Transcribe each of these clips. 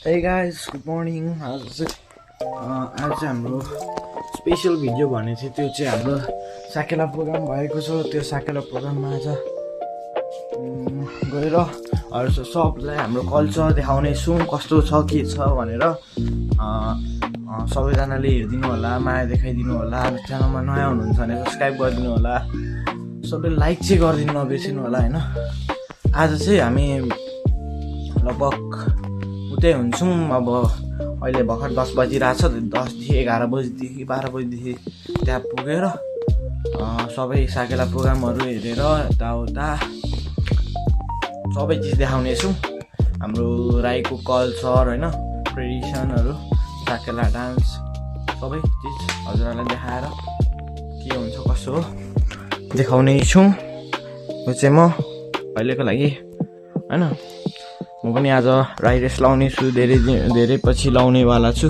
Hey guys, good morning. आज चाहिँ हाम्रो स्पेशल भिडियो भने थियो त्यो चाहिँ हाम्रो साकेला प्रोग्राम भएको छ। त्यो साकेला प्रोग्राममा आज गएर सबलाई हाम्रो कल्चर देखाउने छौँ, कस्तो छ के छ भनेर। सबैजनाले हेरिदिनु होला, माया देखाइदिनु होला। च्यानलमा नयाँ हुनुहुन्छ भने सब्सक्राइब गरिदिनु होला, सबैले लाइक चाहिँ गरिदिनु नबिर्सिनु होला होइन। आज चाहिँ हामी लगभग उतै हुन्छौँ। अब अहिले भर्खर 10 बजिरहेछ, 10देखि 11 बजीदेखि 12 बजीदेखि त्यहाँ पुगेर सबै साकेला प्रोग्रामहरू हेरेर यताउता सबै चिज देखाउनेछौँ। हाम्रो राईको कल्चर होइन, ट्रेडिसनहरू, साकेला डान्स सबै चिज हजुरहरूलाई देखाएर के हुन्छ कसो हो देखाउने छौँ। यो चाहिँ म अहिलेको लागि होइन। म पनि आज राई ड्रेस लाउने छु, धेरै पछि लाउनेवाला छु।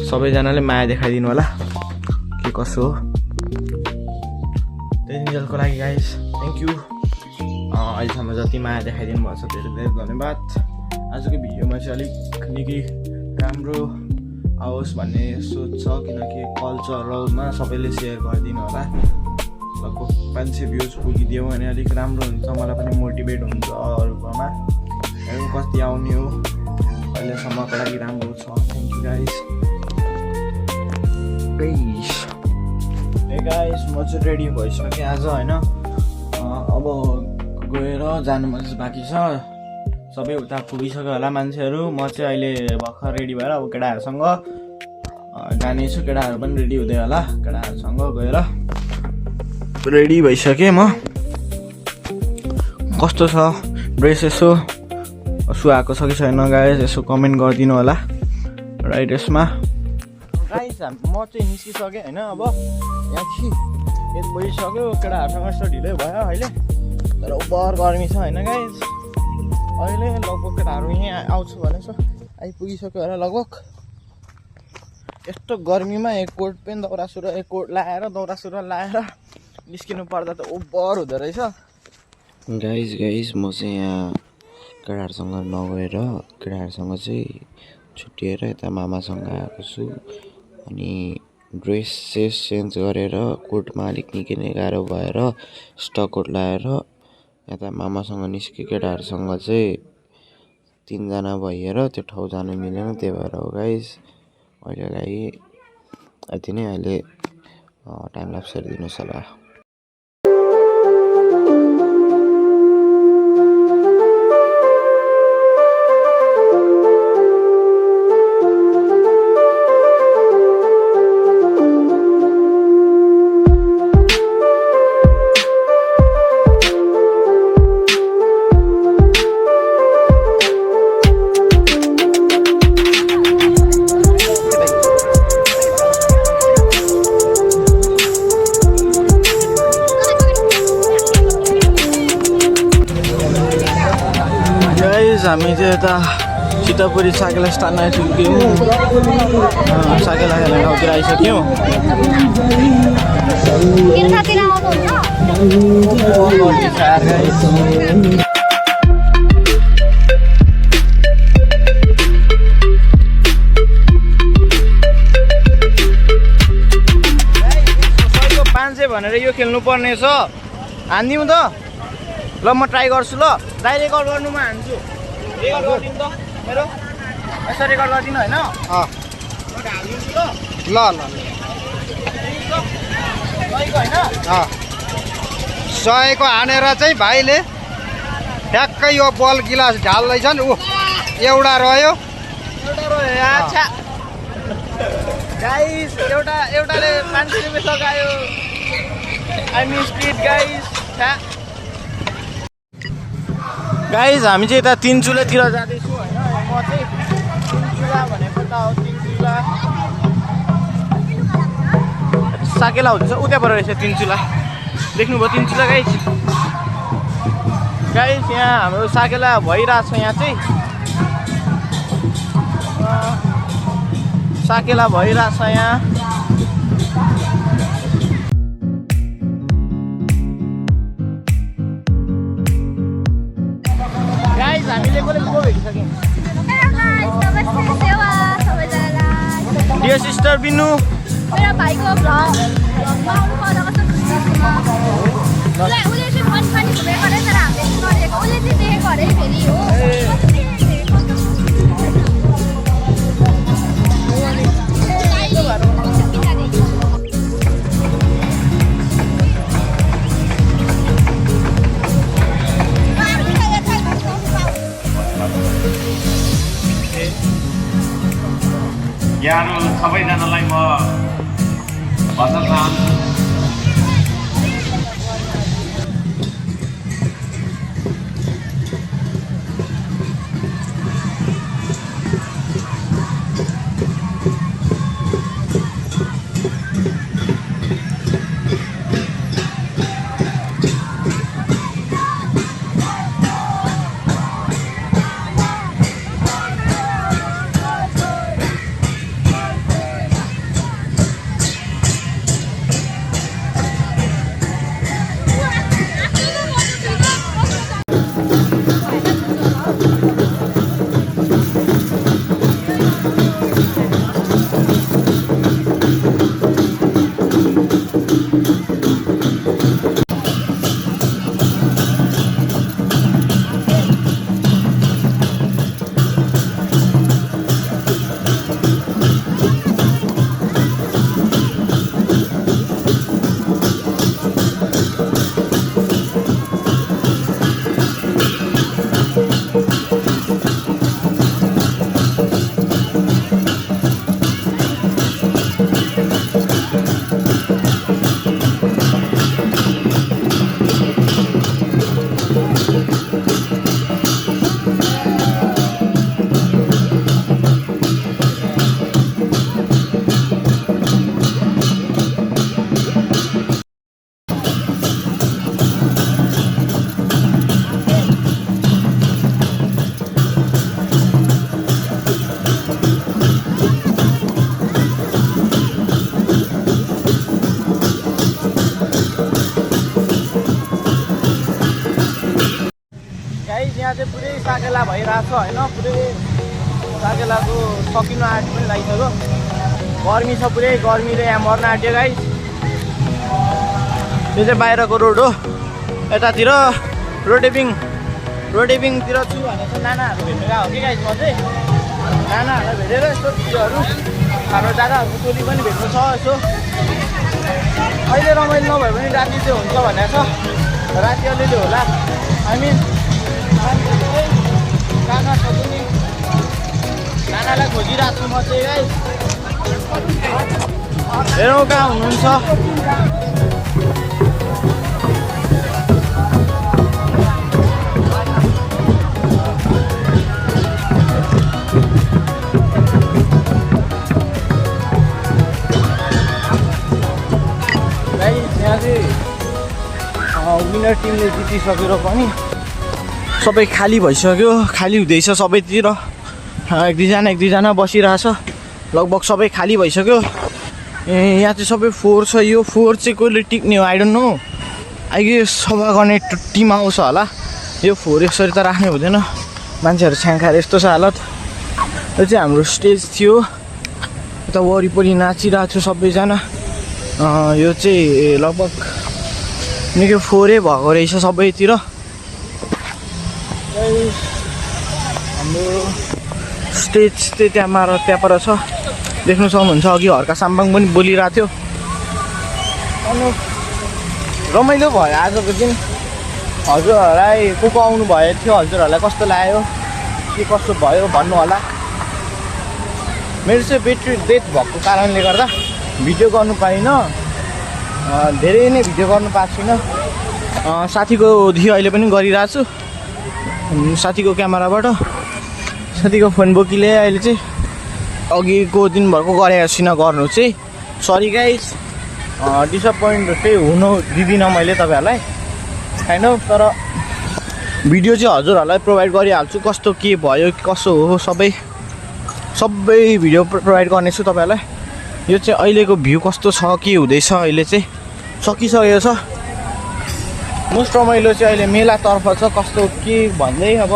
सबैजनाले माया देखाइदिनु होला के कसो हो। त्यतिन्जेलको लागि गाइस थ्याङ्क यू। अहिलेसम्म जति माया देखाइदिनु भएको छ धेरै धेरै धन्यवाद। आजको भिडियोमा चाहिँ अलिक निकै राम्रो आओस् भन्ने सोच छ, किनकि कल्चरलमा सबैले सेयर गरिदिनु होला। लगभग 500 भ्युज पुगिदियो भने अलिक राम्रो हुन्छ, मलाई पनि मोटिभेट हुन्छ अरूकोमा हेर्नु कति आउने हो। अहिलेसम्मको लागि राम्रो छ। Thank you guys. A guys, म चाहिँ रेडी भइसकेँ आज होइन। अब गएर जानु म चाहिँ बाँकी छ। सबै उता पुगिसक्यो होला मान्छेहरू। म चाहिँ अहिले भर्खर रेडी भएर अब केटाहरूसँग जानेछु। केटाहरू पनि रेडी हुँदै होला। केटाहरूसँग गएर रेडी भइसकेँ म। कस्तो छ ड्रेस, यसो सुहाएको छ कि छैन गाइस, यसो कमेन्ट गरिदिनु होला राई ड्रेसमा। गाइस म चाहिँ निस्किसकेँ होइन। अब यहाँदेखि यति बजिसक्यो, केटाहरूसँग यस्तो ढिलै भयो अहिले, तर ओभर गर्मी छ होइन गाइस। अहिले लगभग केटाहरू यहाँ आउँछु भनेछ, आइपुगिसक्यो होला लगभग। यस्तो गर्मीमा एक कोट पेन दौरा सुरुवाल, एक कोट लाएर दौरा सुरुवाल लाएर निस्किनु पर्दा त ओभर हुँदो रहेछ गाइस म चाहिँ यहाँ केटाहरूसँग नगएर केटाहरूसँग चाहिँ छुट्टिएर यता मामासँग आएको छु। अनि ड्रेस चेन्ज गरेर कोटमा अलिक निकै नै गाह्रो भएर स्टक कोट लाएर यता मामासँग निस्क्यो। केटाहरूसँग चाहिँ 3 जना भइएर त्यो ठाउँ जानु मिलेन, त्यही भएर हो गाइस। अहिलेलाई यति नै। अहिले टाइम ल्याप्स हेरिदिनुहोस् होला। हामी चाहिँ यता सीतापुरी साकेला स्ट्यान्ड आइसक्यौँ। साकेला खेल्ने ठाउँतिर आइसक्यौँ। $500 भनेर यो खेल्नु पर्ने छ। हानिदिउँ त ल, म ट्राई गर्छु। ल दाइ रेकर्ड गर्नुमा हान्छु। रेकर्ड गरिदिनु त मेरो, यसो रेकर्ड गरिदिनु होइन। ल सयको हानेर चाहिँ भाइले ट्याक्कै यो बल गिलास ढाल्दैछन्। एउटा रह्यो। अच्छा गाइस, एउटाले 500 रुपियाँ सघायो। I miss it guys. Guys हामी चाहिँ यता 3 चुलातिर जाँदैछु होइन। म चाहिँ 3 चुला भनेको त हो 3 चुला साकेला हुन्छ उताबाट रहेछ। 3 चुला देख्नुभयो? 3 चुला गाइस। यहाँ हाम्रो साकेला भइरहेछ। यहाँ चाहिँ साकेला भइरहेछ यहाँ। गाइस गाइस हामीले कसले को भेटिसक्यौँ डियर सिस्टर बिनु मेरो भाइको भ्लगमा आउनु पर्दा कस्तो खुसी छु म उसले चाहिँ मन पनि घुमेको अरे तर हामीले चाहिँ गरेको उसले चाहिँ देखेको अरे फेरि हो यहाँहरू सबैजनालाई म भन्न चाहन्छु यहाँ चाहिँ पुरै साकेला भइरहेछ होइन पुरै साकेलाको सकिनु आँट पनि लागिसक्यो गर्मी छ पुरै गर्मीले यहाँ मर्न आँट्यो गाइस यो चाहिँ बाहिरको रोड हो यतातिर रोडेबिङतिर छु भनेर चाहिँ नानाहरू भेट्नु गएको हो कि गाइस म चाहिँ नानाहरूलाई भेटेर यस्तो चिजहरू हाम्रो दादाहरूको टोली पनि भेट्नु छ यसो अहिले रमाइलो नभए पनि राति चाहिँ हुन्छ भनेको छ राति अलिअलि होला नाना छ पनि नानालाई खोजिरहेको छु म चाहिँ गाइस हेरौँ कहाँ हुनुहुन्छ यहाँ चाहिँ विनर टिमले जितिसकेर पनि सबै खाली भइसक्यो खाली हुँदैछ सबैतिर एक दुईजना बसिरहेछ लगभग सबै खाली भइसक्यो यहाँ चाहिँ सबै फोहोर छ यो फोहोर चाहिँ कसले टिक्ने हो आई डोन्ट नो अहिले सफा गर्ने टिम आउँछ होला यो फोहोर यसरी त राख्ने हुँदैन मान्छेहरू छ्याङ्खाएर यस्तो छ हालत यो चाहिँ हाम्रो स्टेज थियो यता वरिपरि नाचिरहेको थियो सबैजना यो चाहिँ लगभग निकै फोहोरै भएको रहेछ सबैतिर हाम्रो स्टेज चाहिँ त्यहाँ पर छ देख्नु सक्नुहुन्छ अघि हर्का साम्बाङ पनि बोलिरहेको थियो अनि रमाइलो भयो आजको दिन हजुरहरूलाई को आउनु भएको थियो हजुरहरूलाई कस्तो लाग्यो के कस्तो भयो भन्नु होला मेरो चाहिँ ब्याट्री डेथ भएको कारणले गर्दा भिडियो गर्नु पाइनँ धेरै नै भिडियो गर्नु पाएको छुइनँ साथीको धियो अहिले पनि गरिरहेको छु साथीको क्यामेराबाट साथीको फोन बोकीले अहिले चाहिँ अघिको दिनभरको गरेको छुइनँ गर्नु चाहिँ सरी गाइस डिसपोइन्ट चाहिँ हुनु दिदिनँ मैले तपाईँहरूलाई होइन तर भिडियो चाहिँ हजुरहरूलाई प्रोभाइड गरिहाल्छु कस्तो के भयो कसो हो सबै भिडियो प्रोभाइड गर्नेछु तपाईँहरूलाई यो चाहिँ अहिलेको भ्यू कस्तो छ के हुँदैछ अहिले चाहिँ सकिसकेको छ मोस्ट रमाइलो चाहिँ अहिले मेलातर्फ छ कस्तो के भन्दै अब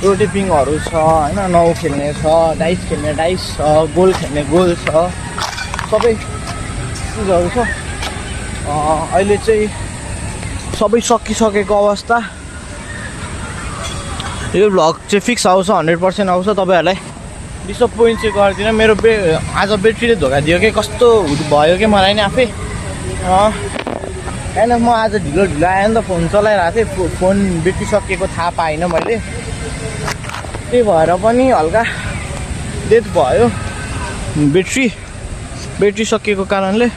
रोटेपिङहरू छ होइन, नाउ खेल्ने छ, डाइस खेल्ने डाइस छ, गोल खेल्ने गोल छ, सबै चिजहरू छ। अहिले चाहिँ सबै सकिसकेको अवस्था। यो भ्लग चाहिँ फिक्स आउँछ, 100% आउँछ। तपाईँहरूलाई डिसपोइन्ट चाहिँ गर्दिनँ। मेरो आज ब्याट्रीले धोका दियो कि कस्तो भयो कि मलाई नि आफै। होइन म आज ढिलो आएँ नि त, फोन चलाइरहेको थिएँ, फोन ब्याट्री सकिएको थाहा पाइनँ मैले। त्यही भएर पनि हल्का डेथ भयो ब्याट्री सकिएको कारणले।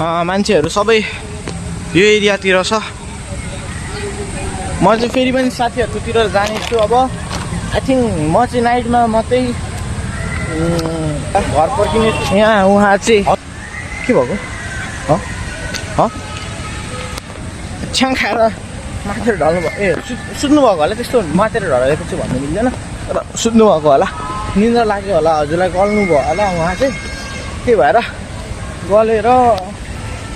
मान्छेहरू सबै यो एरियातिर छ। म चाहिँ फेरि पनि साथीहरूकोतिर जानेछु अब। आई थिङ्क म चाहिँ नाइटमा मात्रै घर पर्खिने। यहाँ उहाँ चाहिँ के भएको छ्याङ खाएर माथि ढल्नु भयो। ए सुत्नुभएको होला, त्यस्तो माथि ढलेको चाहिँ भन्नु मिल्दैन, तर सुत्नुभएको होला, निन्द्रा लाग्यो होला, हजुरलाई गल्नु भयो होला उहाँ चाहिँ। त्यही भएर गलेर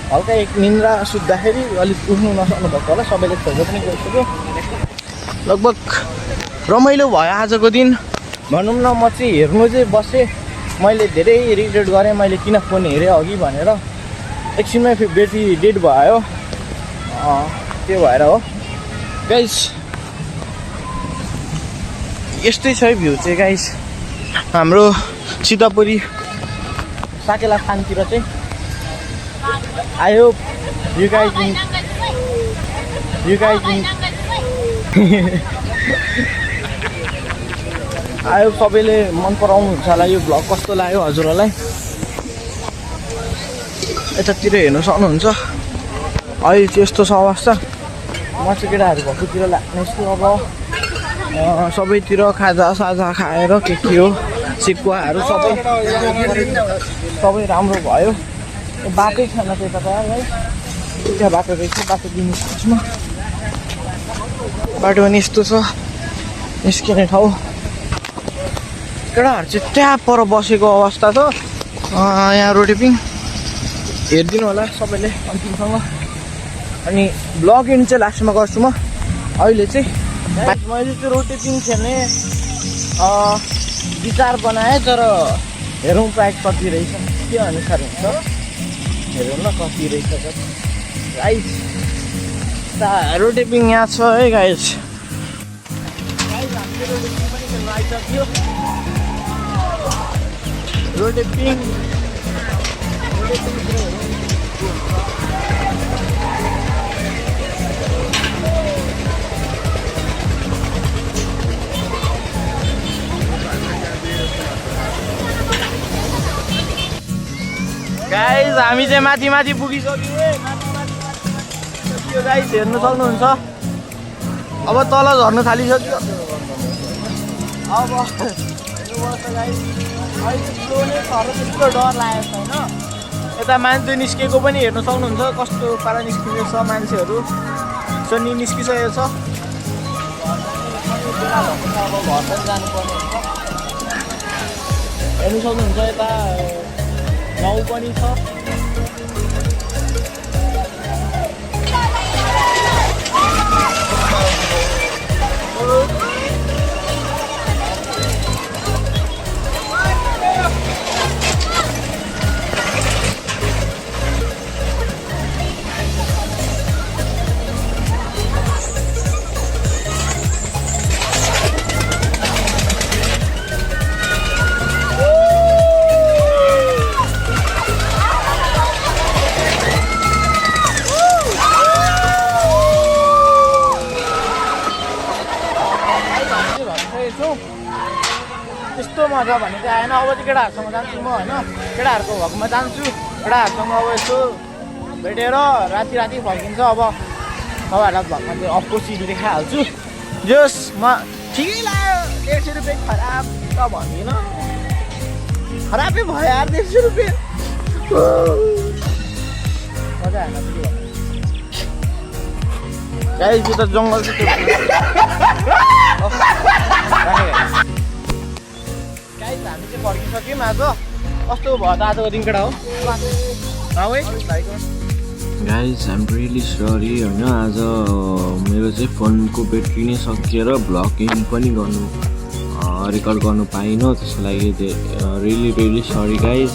हल्का एक निन्द्रा सुत्दाखेरि अलिक उठ्नु नसक्नु भएको होला। सबैले खोज्नु पनि गइसक्यो। लगभग रमाइलो भयो आजको दिन भनौँ न। म चाहिँ हेर्नु चाहिँ बसेँ, मैले धेरै रिग्रेट गरेँ मैले किन फोन हेरेँ अघि भनेर। एकछिनमै ब्याट्री डेड भयो, त्यो भएर हो गाइस। यस्तै छ भ्यू चाहिँ गाइस हाम्रो सीतापुरी साकेला फानतिर चाहिँ। I hope you guys I hope सबैले मन पराउनुहुन्छ होला यो भ्लग। कस्तो लाग्यो हजुरहरूलाई? यतातिर हेर्नु सक्नुहुन्छ। अहिले चाहिँ यस्तो छ अवस्था। म चाहिँ केटाहरू भएकोतिर लाग्नेछु अब। सबैतिर खाजा साजा खाएर के हो सिकुवाहरू सबै राम्रो भयो। बाटै छैन त्यता त है, त्यहाँ बाटो रहेछ, बाटो दिनु सक्छु म। बाटो पनि यस्तो छ निस्किने ठाउँ। केटाहरू चाहिँ त्यहाँ पर बसेको अवस्था छ। यहाँ रोटेपिङ हेरिदिनु होला सबैले अन्तिमसँग। अनि ब्लग इन चाहिँ लास्टमा गर्छु म। अहिले चाहिँ मैले चाहिँ रोटेपिङ खेल्ने विचार बनाएँ, तर हेरौँ प्राइस कति रहेछ, के अनुसार हुन्छ हेरौँ न कति रहेछ गाइस। रोटेपिङ यहाँ छ है गाइस। हामीले रोटेपिङ पनि खेल्नु आइसक्यो। रोटेपिङ गाइस हामी चाहिँ माथि माथि पुगिसक्यौँ है। माथि गाइस हेर्नु सक्नुहुन्छ। अब तल झर्नु थालिसक्यो। अब गाइस अहिले स्लो नै छ र त्यस्तो डर लागेको छैन। यता मान्छे निस्केको पनि हेर्नु सक्नुहुन्छ कस्तो पारा निस्किएको छ मान्छेहरू। सनी निस्किसकेको छ। अब घर पनि जानुपर्ने हुन्छ। हेर्नु सक्नुहुन्छ यता गाउँ पनि छ। त्यस्तो मजा भने चाहिँ आएन। अब चाहिँ केटाहरूसँग जान्छु म होइन, केटाहरूको भगमा जान्छु। केटाहरूसँग अब यसो भेटेर राति फर्किन्छ। अब तपाईँहरूलाई भगमा चाहिँ अपोजिट देखाइहाल्छु। जसमा ठिकै लाग्यो। 150 रुपियाँ खराब त भन्दिनँ, खराबै भयो यार 150 रुपियाँ। मजा आएन गाइस। यो त जङ्गल चाहिँ गाइस हामी चाहिँ फर्किसक्यौँ आज। कस्तो भयो त आजको दिन केटा हो? गाइज आइम रियली सरी होइन आज मेरो चाहिँ फोनको ब्याट्री नै सकिएर भ्लगिङ पनि रेकर्ड गर्नु पाइनँ, त्यसको लागि रियली सरी गाइज।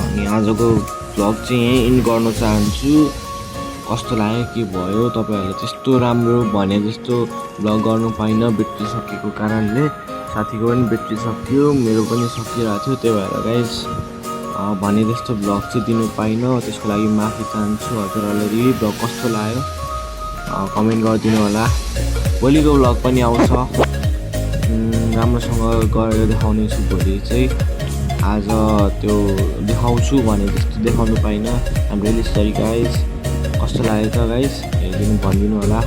अनि आजको भ्लग चाहिँ यहीँ इन्ड गर्न चाहन्छु। कस्तो लाग्यो के भयो तपाईँहरूले त्यस्तो राम्रो भने जस्तो भ्लग गर्नु पाइनँ ब्याट्री सकिएको कारणले। साथीको पनि ब्याट्री सक्यो, मेरो पनि सकिरहेको थियो, त्यही भएर गाइज भने जस्तो भ्लग चाहिँ दिनु पाइनँ, त्यसको लागि माफी चाहन्छु। हजुरहरूलाई रियली भ्लग कस्तो लाग्यो कमेन्ट गरिदिनु होला। भोलिको भ्लग पनि आउँछ, राम्रोसँग गरेर देखाउने छु भोलि चाहिँ। आज त्यो देखाउँछु भने जस्तो देखाउनु पाइनँ। I'm really sorry guys. कस्तो लाग्यो त गाइज हेरिदिनु भनिदिनु होला।